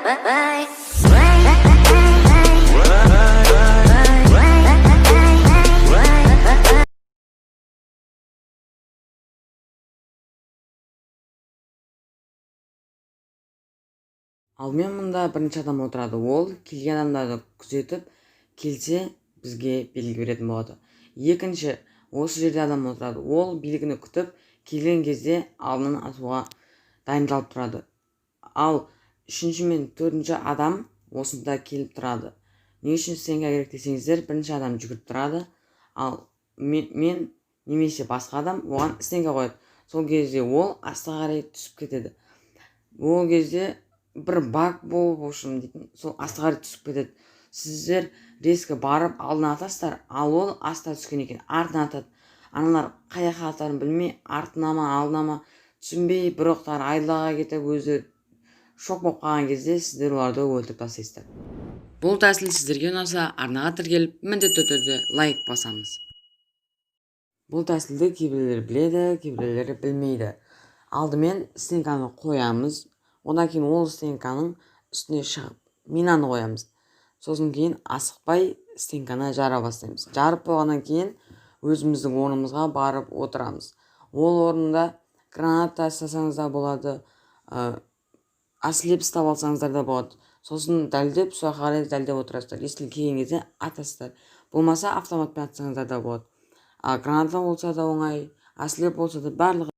Алдымен мұнда бірінші адам отырады. Ол келген адамдарды күзетіп, келсе, бізге белгі беретін болады. Екінші осы жерде адам отырады. Ол белгіні күтіп, келген кезде алдынан атуға дайындалып тұрады. Ал үшінші мен төртінші адам осында келіп тұрады. Не үшін стенка керек десеңіздер, бірінші адам жүгіріп тұрады, ал мен немесе басқа адам оған стенка қояды. Сол кезде ол астыға қарай түсіп кетеді. Ол кезде бір баг болып, в общем дейтін, сол астыға қарай түсіп кетеді. Сіздер резко барып алдына атасыздар, ал ол астына түскен екен, артына атады. Аналар қай жаққа атарын білмей, артына ма, алдына ма, түсінбей, бір оқтары айдалаға кетіп, өзі шок болып қалған кезде сіздер оларды өлтіріп тастайсыздар. Бұл тәсіл сіздерге ұнаса, арнаға тіркеліп, міндетті түрде лайк басамыз. Бұл тәсілді кейбіреулер біледі, кейбіреулері білмейді. Алдымен стенканы қоямыз. Одан кейін ол стенканың үстіне шығып, минаны қоямыз. Сосын кейін асықпай стенканы жара бастаймыз. Жарып болғаннан кейін өзіміздің орнымызға барып отырамыз. Ол орында граната тастасаңыз да болады, ослеп ұстап алсаңыздар да болады. Сосын дәлдеп, сол жаққа қарай дәлдеп отырасыздар. Если келген кезде атасыздар, болмаса автоматпен атсаңыздар да болады. А граната болса да оңай, ослеп болса да, барлығы.